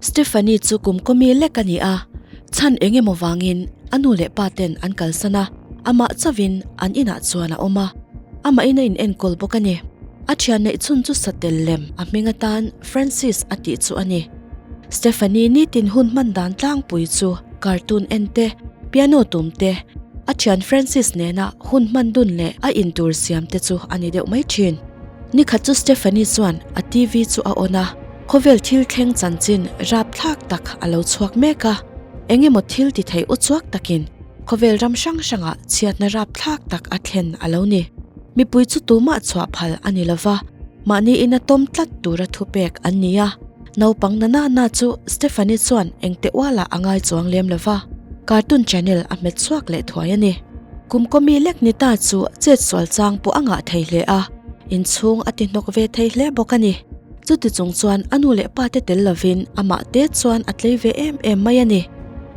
Stephanie chu kum kawmi lek a ni a, chhan eng emaw vangin a nu leh pa ten an kalsan a, amah chauhin an inah chuan a awm a, amahin a inenkawl bawk a ni. A thian neih chhun chu satel lem a hming atan Francis a tih chu a ni. Stephanie nitin hun hman dan tlangpui chu cartoon en te, piano tum te, a thian Francis nena hun hman dun leh a intur siam te chu a ni deuh mai thin. Nikhat chu Stephanie chuan a TV chu a on a, khawvel thil thleng chanchin rapthlak tak a lo chhuak mek a, eng emaw thil ti thei uchuak takin khawvel ram hrang hrangah chhiatna rapthlak tak a thlen a lo ni. Mipui chu tumah chhuah phal a ni lova, mahni ina tawm tlat tura thupek an ni a. Naupang na na na chu Stephanie chuan engte ualah a ngai chuang lem lova, cartoon channel a hmet chhuak leh thuai a ni. Kum kawmi lek ni ta chu chet sual chang pawh a ngah thei hle a, inchhung a ti hnawk ve thei hle bawk a ni. Chuti chung chuan a nu leh pa te tel lovin amah te chuan a tlei ve em em mai a ni.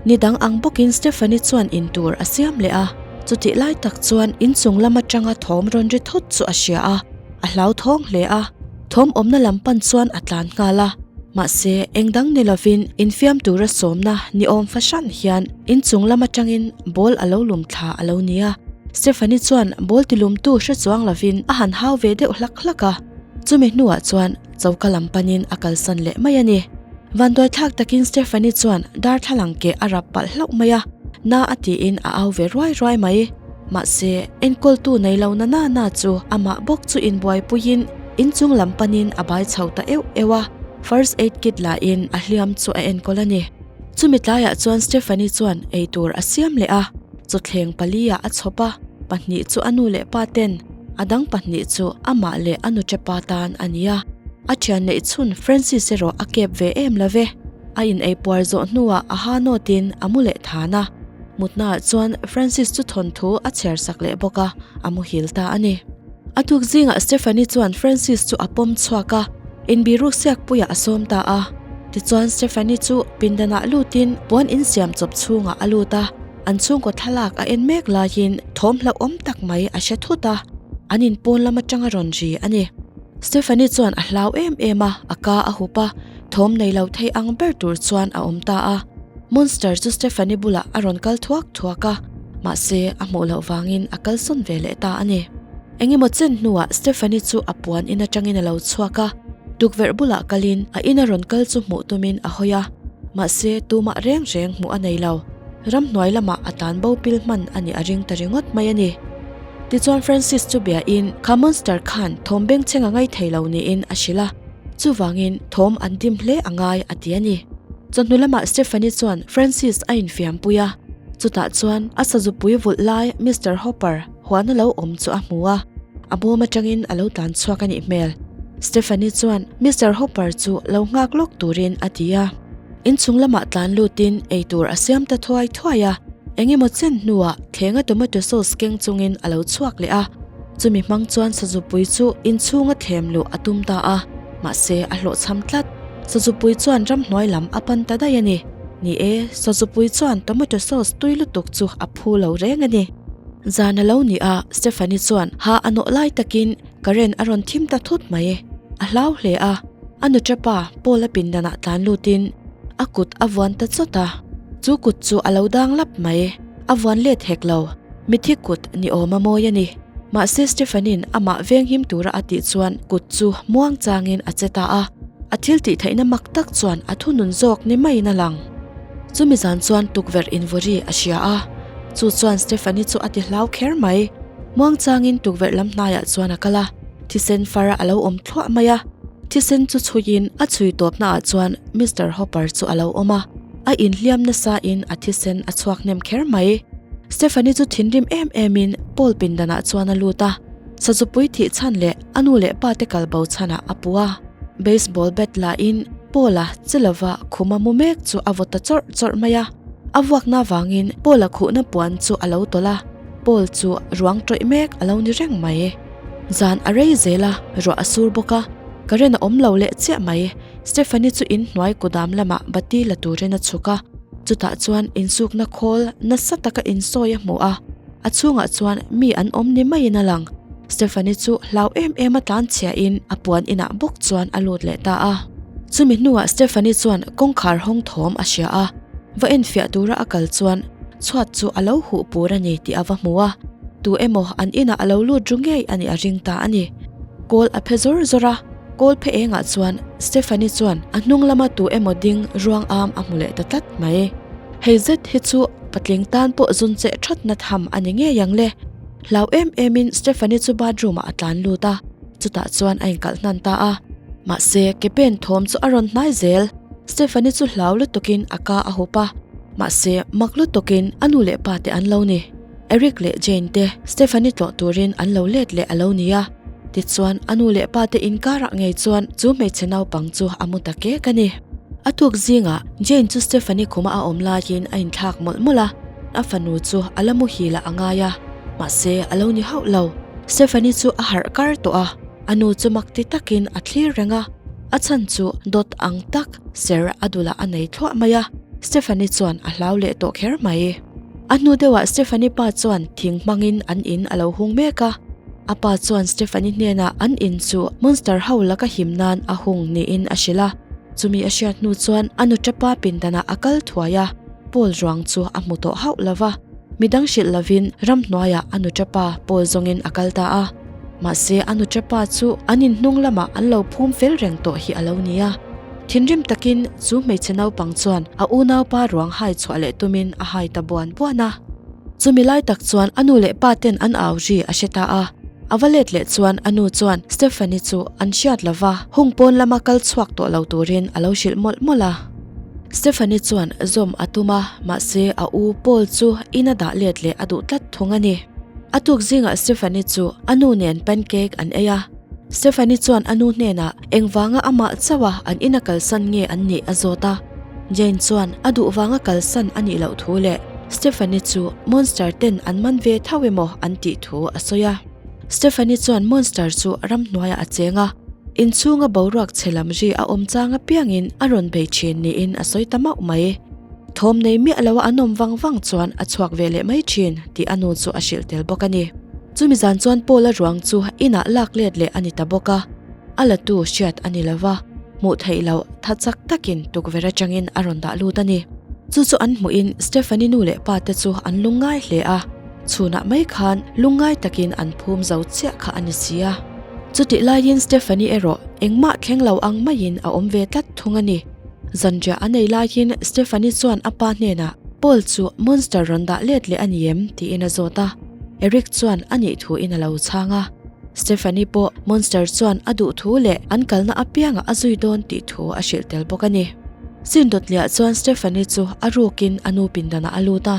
Ni dang ang bawkin Stephanie chuan intur a siam leh a, chutih lai tak chuan inchung lam atanga thawm rawn ri thut chu a hria a, a hlauthawng hle a. Thawm awmna lam pan chuan a tlan nghal a, mahse eng dang ni lovin infiam tura sawmna ni awm fahran hian inchung lam atangin ball a lo lum thla a lo ni a. Stephanie chuan ball tilumtu hre chuang lovin a han hau ve deuh hlak hlak a. Chumi hnuah chuan choka lam panin a kalsan leh mai a ni. Vanduaithlak takin Stephanie chuan darthlalang keh a rap palh hlauh mai a, na a tiin a au ve ruai ruai mai. Mahse, enkawltu nei lo na na na chu amah bawk chu inbuaipuiin inchung lam panin a bai chho ta euh euh a, first aid kit lahin a hliam chu a enkawl a ni. Chumi tlaiah chuan Stephanie chuan eitur a siam leh a, chawthleng paliah a chhawp a, pahnih chu a nu leh pa ten, a dang pahnih chu amah leh a nuṭepa tan a ni a. A ṭhian neih chhun Francis erawh a kep ve em lo ve. A in ei puar zawh hnuah a ha nawtin a mu leh than a. Mutnaah chuan Francis chu thawnthu a chhiar sak leh bawk a, a muhil ta a ni. A tuk zingah Stephanie chuan Francis chu a pawm chhuak a, inbiruk siakpuiah a sawm ta a. Tichuan Stephanie chu pindanah lutin puan insiam chawp chhungah a lut a. An chhungkaw thlalak a en mek laiin thawm hlauhawm tak mai a hre thut a, an inpawn lam atanga rawn ri a ni. Stephanie chuan a hlau em em a, a ka a hup a, thawm nei lo thei ang ber tur chuan a awm ta a. Monster chu Stephanie bulah a rawn kal thuak thuak a, mahse a hmuh loh vangin a kalsawn ve leh ta a ni. Engemaw chen hnuah Stephanie chu a puan in atangin a lo chhuak a, tukverh bulah kalin a ina rawn kal chu hmuh tumin a hawi a, mahse tumah reng reng hmuh a nei lo. Ramhnuai lamah a tlan bo pil hman a nih a ring ta ringawt mai a ni. Tichuan Francis chu biain kha monster khan thawm bengchheng a ngai thei lo niin a hrilh a, chuvangin thawm an dim hle a ngai a ti a ni. Chawhnu lamah Stephanie chuan Francis a infiampui a, chutah chuan a sazupui vulh lai Mister Hopper, Huan a lo awm chu a hmu a, a bawm atangin a lo tlan chhuak a nih hmel. Stephanie chuan Mister Hopper chu lo nghak lawk turin a ti a. Inchung lamah tlan lutin eitur a siam ta thuai thuai a, eng emaw chen hnuah thlenga tomato sauce keng chungin a lo chhuak leh a. Chumi hmang chuan sazupui chu inchhunga thlem luh a tum ta a, mahse a hlawhchham tlat. Sazupui chuan ramhnuai lam a pan ta daih a ni. Ni e, sazupui chuan tomato sauce tui lutuk chu a phu lo reng a ni. Zan a lo ni a, Stephanie chuan ha a nawh lai takin current a rawn thim ta thut mai. A hlau hle a, a nuṭapa Paul-a pindanah tlan lutin a kut a vuan ta chawt a. Chu kut chu a lo dang lap mai, a vuan let hek lo. Mithi kut ni awm a mawi a ni. Mahse Stephanie-in amah venghim tura a tih chuan kut chu muang changin a che ta a. A thil tih theihna mak tak chuan a thunun zawk ni maiin a lang. Chumi zan chuan tukverh invawri a hria a, chu chuan Stephanie chu a ti hlau kher mai. Muangchangin tukverh lam hnaiah chuan a kal a, thisen far a lo awm thluah mai a. Thisen chu chhuiin a chhui tawpnaah chuan Mister Hopper chu a lo awm a, a inhliam nasain a thisen a chhuak hnem kher mai. Stephanie chu thinrim em emin Paul pindanah chuan a lut a, sazupui thih chhan leh a nu leh pa te kal bo chhanah a pu a. Baseball bat lahin Paul-a che lova khuma mu mek chu a vaw ta chawrh chawrh mai a. A vuakna avangin Paul-a khuhna puan chu a lo tawlh a, Paul chu ruang tawih mek a lo ni reng mai. Zan a rei zel a, ruah a sur bawk a, current a awm lo leh chiah mai. Stephanie chu in hnuai kudam lamah bati la turin a chhuk a, chutah chuan insukna khawl nasa taka insawi a hmu a. A chhungah chuan mi an awm ni maiin a lang. Stephanie chu hlau em em a tlan chhiahin a puan inah bawk chuan a lut leh ta a. Chumi hnuah Stephanie chuan kawngkhar hawng thawm a hria a, va enfiah tura a kal chuan chhuat chu a lo huh pur a ni tih a va hmu a, tu emaw an inah a lo lut ru ngei a nih a ring ta a ni. Kawl a phe zawr zawr a, kawl phe engah chuan Stephanie chuan a hnung lama tu emaw ding ruang am a hmu leh ta tlat mai. Hei zet hi chu patling tan pawh zun cheh thatna tham a ni ngei ang le. Hlau em emin Stephanie chu bathroom ah a tlan lut a, chutah chuan a inkalh hnan ta a. Mahse, ke pen thawm chu a rawn hnai zel. Stephanie chu hlau lutukin a ka a hup a, mahse mak lutukin a nu leh pa te an lo ni. Eric leh Jane te Stephanie tlawh turin an lo let leh a lo ni a. Tichuan, a nu leh pa te inkarah ngei chuan chu hmeichhe naupang chu a mu ta kek a ni. A tuk zingah Jane chu Stephanie khuma a awm laiin a inthlak mawlh mawlh a. A fanu chu a la muhil ah a ngai a, mahse a lo ni hauh lo. Stephanie chu a harh kar tawh a, a nu chu mak ti takin a thlir reng a, a chhan chu dawt ang tak ser a dulah a nei thluah mai a, Stephanie chuan a hlau leh tawh kher mai. A hnu deuhah Stephanie pa chuan thing hmangin an in a lo hung mek a, a pa chuan Stephanie hnenah an in chu monster ho laka him nan a hung niin a hrilh a, chumi a hriat hnu chuan a nu tapa pindanah a kal thuai a. Paul ruang chu a hmu tawh hauh lo va, midang hrilh lovin ramhnuaiah a nuṭapa Paul zawngin a kal ta a. Mahse a nuṭapa chu an inhnung lamah an lo phum fel reng tawh hi a lo ni a. Thinrim takin chu hmeichhe naupang chuan a unaupa ruang hai chhuah leh tumin a hai ta buan buan a. Chumi lai tak chuan a nu leh pa ten an au ri a hre ta a. A va let leh chuan a nu chuan Stephanie chu an hriat lo va, hung pawn lama kal chhuak tawh lo turin a lo hrilh mawlh mawlh a. Stephanie chuan zawm a tum a, mahse a u Paul chu ina dah let leh a duh tlat thung a ni. A tuk zingah Stephanie chu a nu nen pancake an ei a. Stephanie chuan a nu hnenah engvanga amah chauha an ina kalsan nge an nih a zawt a. Jane chuan a duh vanga kalsan a nih loh thu leh Stephanie chu monster ten an man ve tho emaw an tih thu a sawi a. Stephanie chuan monster chu ramhnuaiah a cheng a, inchhunga boruak chhe lam ri a awm chang apiangin a rawn bei thin niin a sawi ta mauh mai. Thawm nei miah loa an awm vang vang chuan a chhuak ve leh mai thin tih a nu chu a hrilh tel bawk a ni. Chumi zan chuan Paul-a ruang chu inah lak let leh a ni ta bawk a, a latu hriat a ni lo va, hmuh theih loh tha chak takin tukverh atangin a rawn dah lut a ni. Chu chu an hmuhin Stephanie nu leh pa te chu an lungngai hle a. Chhunah mai khan lungngai takin an phum zo chiah kha a ni si a. Chutih laiin Stephanie erawh engmah thleng lo ang maiin a awm ve tlat thung a ni. Zanriah a nei laiin Stephanie chuan a pa hnenah Paul chu monster rawn dah let leh a ni em? tiin a zawt a. Eric chuan a nih thuin a lo chhang a. Stephanie pawh monster chuan a duh thu leh an kalna apiangah a zui dawn tih thu a hrilh tel bawk a ni. Sindawtliah chuan Stephanie chu a rukin a nu pindanah a lut a.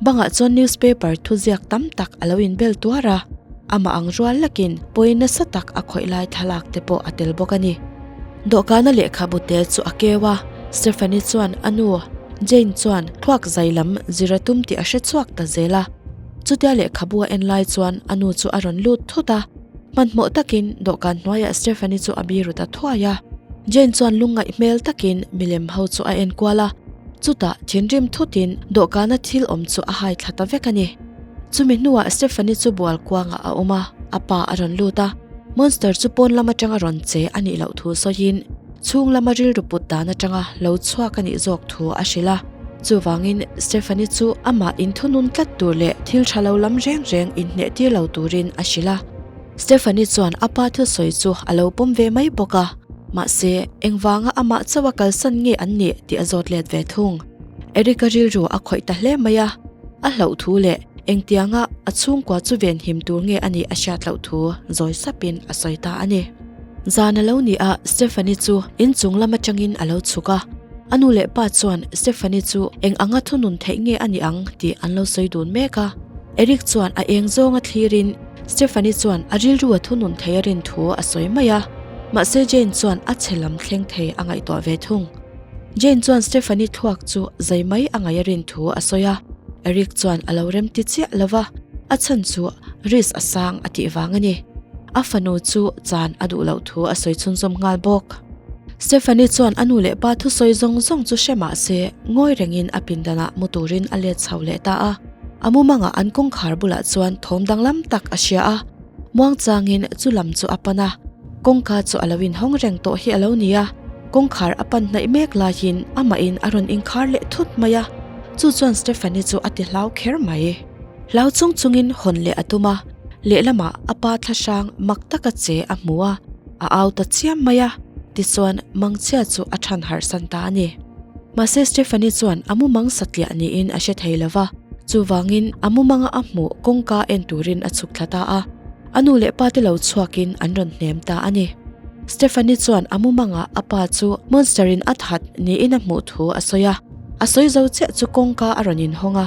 Bangah chuan newspaper thuziak tam tak a lo inbel tuar a, amah ang rual lakin pawi nasa tak a khawih lai thlalak te pawh a tel bawk a ni. Dawhkana lehkhabu te chu a keu a, Stephanie chuan a nu, Jane chuan thluak zai lam zir a tum tih a hre chhuak ta zel a. Chutia lehkhabu a en lai chuan a nu chu a rawn lut thut a, hmanhmawh takin dawhkan hnuaiah Stephanie chu a biru ta thuai a. Jane chuan lungngaih hmel takin milem ho chu a en kual a. Chutah thinrim thutin dawhkana thil awm chu a hai thla ta vek a ni. Chumi hnuah Stephanie chu bual kuangah a awm a, a pa a rawn lut a. Monster chu pawn lam atanga rawn che a nih loh thu sawiin chhung lama rilru put dan atanga lo chhuak a nih zawk thu a hrilh a. Chuvangin Stephanie chu amah inthunun tlat tur leh thil tha lo lam reng reng inhneh tir lo turin a hrilh a. Stephanie chuan a pa thusawi chu a lo pawm ve mai bawk a. Mahse, engvanga amah chauha kalsan nge an nih tih a zawt let ve thung. Eric-a rilru a khawih ta hle mai a, a hlauh thu leh engtianga a chhungkua chu venhim tur nge a nih a hriat loh thu zawi sapin a sawi ta a ni. Zan a lo ni a, Stephanie chu inchung lam atangin a lo chhuk a, a nu leh pa chuan Stephanie chu eng anga thunun theih nge a nih ang tih an lo sawi dun mek a. Eric chuan a eng zawnga thlirin Stephanie chuan a rilru a thunun thei a rin thu a sawi mai a, mahse Jane chuan a chhe lam thleng thei a ngaihtuah ve thung. Jane chuan Stephanie thluak chu zai mai a ngaih a rin thu a sawi a, Eric chuan a lo remti chiah lo va, a chhan chu risk a sang a tih vang a ni. A fanu chu chan a duh loh thu a sawi chhunzawm nghal bawk. Stephanie chuan a nu leh pa thusawi zawng zawng chu hre mah se ngawi rengin a pindanah mu turin a let chho leh ta a. A mumangah an kawngkhar bulah chuan thawm danglam tak a hria a, muangchangin chu lam chu a pan a, kawngka chu a lo inhawng reng tawh hi a lo ni a. Kawngkhar a pan hnaih mek laiin amahin a rawn inkhar leh thut mai a, chu chuan Stephanie chu a ti hlau kher mai. Hlau chung chungin hawn leh a tum a, lehlamah a pa thlahrang mak taka che a hmu a, a au ta chiam mai a, tichuan mangchhia chu a than harhsan ta a ni. Mahse Stephanie chuan a mumang satliah niin a hre thei lo va, chuvangin a mumanga a hmuh kawngka en turin a chhuk thla ta a. A nu leh pa te lo chhuakin an rawn hnem ta a ni. Stephanie chuan a mumangah a pa chu monster in a that niin a hmuh thu a sawi a. A sawi zo chiah chu kawngka a rawn inhawng a,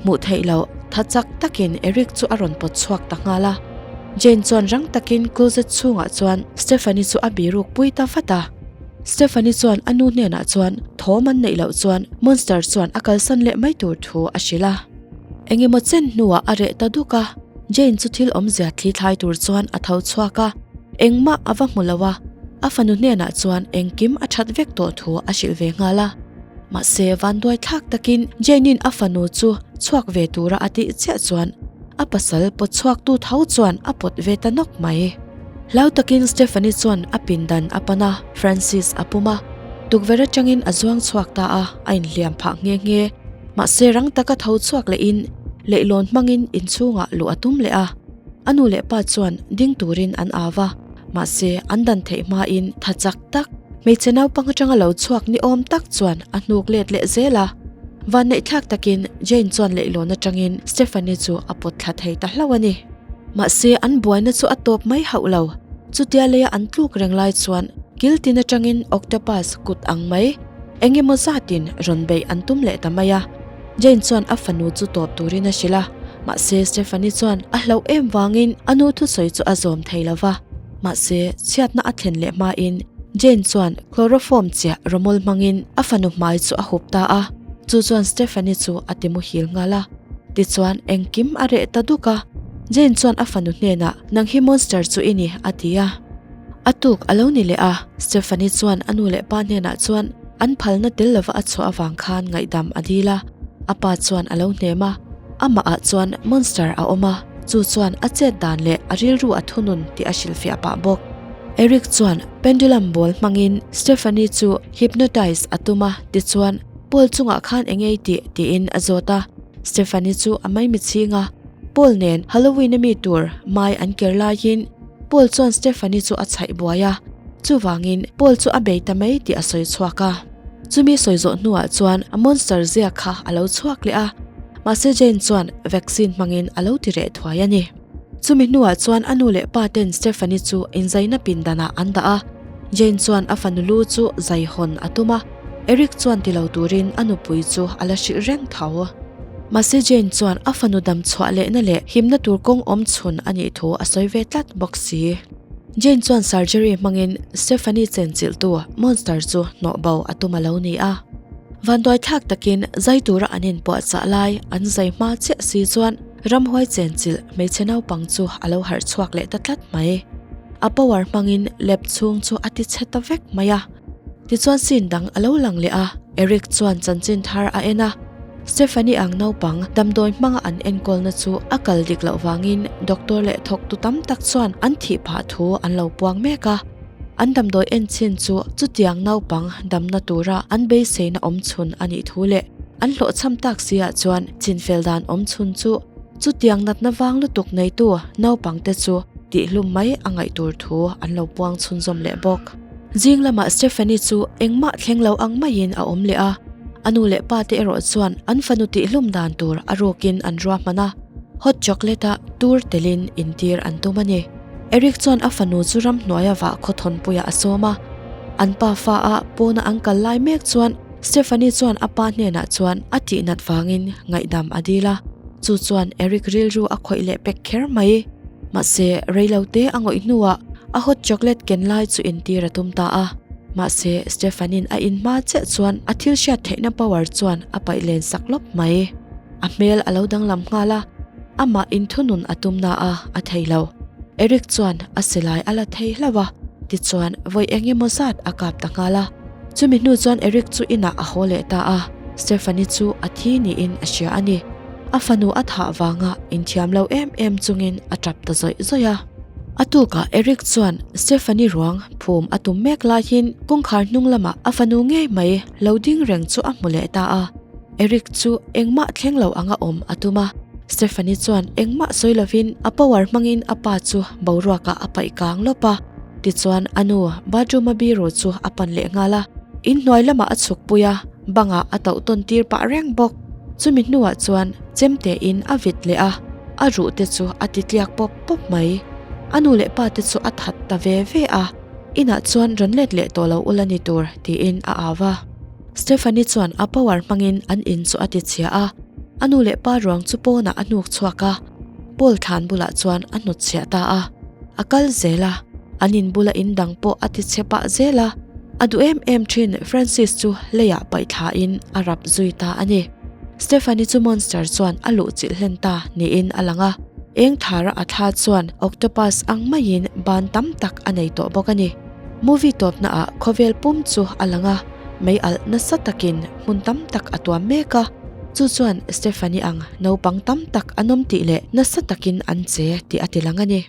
hmuh theih loh tha chak takin Eric chu a rawn pawt chhuak ta nghal a. Jane chuan rang takin closet chhungah chuan Stephanie chu a biruk pui ta vat a. Stephanie chuan a nu hnenah chuan thawm an neih loh chuan monster chuan a kalsan leh mai tur thu a hrilh a. Engemaw chen hnuah a reh ta duk a, Jane chu thil awmzia thli thlai tur chuan a tho chhuak a, engmah a va hmu lo a, a fanu hnenah chuan engkim a that vek tawh thu a hrilh ve nghal a. Mahse vanduai thlak takin Jane-in a fanu chu chhuak ve tura a tih chiah chuan a pasal pawt chhuaktu tho chuan a pawt ve ta nawk mai. Hlau takin Stephanie chuan a pindan a pan a, Francis a pum a, tukverh atangin a zuang chhuak ta a, a inhliam phah nghe nghe. Mahse rang taka tho chhuak lehin leihlawn hmangin inchhungah luh a tum leh a. A nu leh pa chuan ding turin an au va, mahse an dan theih hmain tha chak tak, hmeichhe naupang atanga lo chhuak ni awm tak chuan a hnuk let leh zel a. Vanneihthlak takin Jane chuan leihlawn atangin Stephanie chu a pawt thla thei ta hlauh a ni. Mahse an buaina chu a tawp mai hauh lo. Chutia leia an tluk reng lai chuan kil tin atangin octopus kut ang mai, Eng emaw zatin rawn beih an tum leh ta mai a, Jane chuan a fanu chu tawp turin a hrilh a, mahse Stephanie chuan a hlauh em vangin a nu thusawi chu a zawm thei lo va. Mahse chhiatna a thlen leh hmain Jane chuan chloroform chiah rawmawl hmangin a fanu hmai chu a hup ta a, chu chuan Stephanie chu a ti muhil nghal a. Tichuan engkim a reh ta duk a, Jane chuan a fanu hnenah nang hi monster chu i ni a ti a. A tuk a lo ni leh a, Stephanie chuan a nu leh pa hnenah chuan an phalna tel lova a chhuah avang khan ngaihdam a dil a, a pa chuan a lo hnem a, amahah chuan monster a awm a, chu chuan a chet dan leh a rilru a thunun tih a hrilhfiah pah bawk. Eric chuan pendulum ball hmangin Stephanie chu hypnotize a tum a, tichuan Paul chungah khan eng ei tih tiin a zawt a, Stephanie chu a maimichhing a, Paul nen Halloween a mi tur mai an ker laiin Paul chuan Stephanie chu a chhaih buai a, chuvangin Paul chu a bei ta mai tih a sawi chhuak a. Chumi sawi zawh hnuah chuan a monster zia kha a lo chhuak leh a, mahse Jane chuan vaccine hmangin a lo ti reh thuai a ni. Chumi hnuah chuan a nu leh pa ten Stephanie chu inzaina pindanah an dah a, Jane chuan a fanu lu chu zai hawn a tum a, Eric chuan ti lo turin a nupui chu a la hrilh reng tho. Mahse Jane chuan a fanu dam chhuah lehna leh himna tur kawng awm chhun a nih thu a sawi ve tlat bawk si. Jane chuan surgery hmangin Stephanie chenchilhtu monster chu hnawh bo a tum a lo ni a. Vanduai thlak takin zai tura an inpuahchah lai an zai hma chiah si chuan ramhuai chenchilh hmeichhe naupang chu a lo harh chhuak leh ta tlat mai. A power hmangin lab chhung chu a ti chhe ta vek mai a. Tichuan scene dang a lo lang leh a, Eric chuan chanchin thar a en a. Stephanie ang naupang damdawi hmanga an enkawlna chu a kal dik loh vangin doctor leh thawktu tam tak chuan an thih phah thu an lo puang mek a. An damdawi en chin chu chutiang naupang damna tura an beiseina awm chhun a nih thu leh an hlawhchham tak si ah chuan chinfel dan awm chhun chu chutiang natna vang lutuk neitu naupangte chu tihhlum mai a ngaih tur thu an lo puang chhunzawm leh bawk. Zing lamah Stephanie chu engmah thleng lo ang maiin a awm leh a, a nu leh pa te erawh chuan an fanu tihhlum dan tur a rukin an ruahman a, hot chocolate a tur telin intir an tum a ni. Eric chuan a fanu chu ramhnuaia vah khawthawnpuiah a sawm a, an pa fa a pawna an kal lai mek chuan Stephanie chuan a pa hnenah chuan a tihnat vangin ngaihdam a dil a, chu chuan Eric rilru a khawih leh pek kher mai. Mahse, reilote a ngawih hnuah a hot chocolate ken lai chu intir a tum ta a. Mahse, Stefan-in a in hma chiah chuan a thil hriat theihna power chuan a paih len sak lawp mai. A hmel a lo danglam nghal a, amah inthunun a tum na a, a thei lo. Eric chuan a silai a la thei hlauh a, tichuan vawi eng emaw zat a kap ta nghal a. Chumi hnu chuan Eric chu inah a haw leh ta a, Stephanie chu a thi niin a hria a ni. A fanu a thah vanga inthiam lo em em chungin a tap ta zawih zawih a. A tukah Eric chuan Stephanie ruang phum a tum mek laiin kawngkhar hnung lamah a fanu ngei mai lo ding reng chu a hmu leh ta a. Eric chu engmah thleng lo anga awm a tum a. Stephanie chuan engmah sawi lovin a power hmangin a pa chu boruakah a paih kang lawp a. Tichuan a nu bathroom a biru chu a pan leh nghal a. Inhnuai lamah a chhuk pui a, bangah a tauh tawn tir pah reng bawk. Chumi hnuah chuan chemtein a vit leh a, a ruh te chu a ti tliak pawp pawp mai. A nu leh pa te chu a that ta ve ve a, inah chuan rawn let leh tawh lo ula ni tur tiin a au a. Stephanie chuan a power hmangin an in chu a ti chhia a, a nu leh pa ruang chu pawnah a hnuk chhuak a, Paul thlan bulah chuan a hnutchhiah ta a. A kal zel a, an in bula in dang pawh a ti chhe pah zel a. A duh em em thin Francis chu leiah paih thlain a rap zui ta a ni. Stephanie chu monster chuan a luh chilh hlen ta niin a lang a, eng thara a thla chuan octopus ang maiin ban tam tak a nei tawh bawk a ni. Movie tawpna ah khawvel pum chu a lang a, mei alh nasa takin hmun tam tak a tuam mek a, chu chuan Stephanie ang naupang tam tak an awm tih leh nasa takin an che tih a ti lang a ni.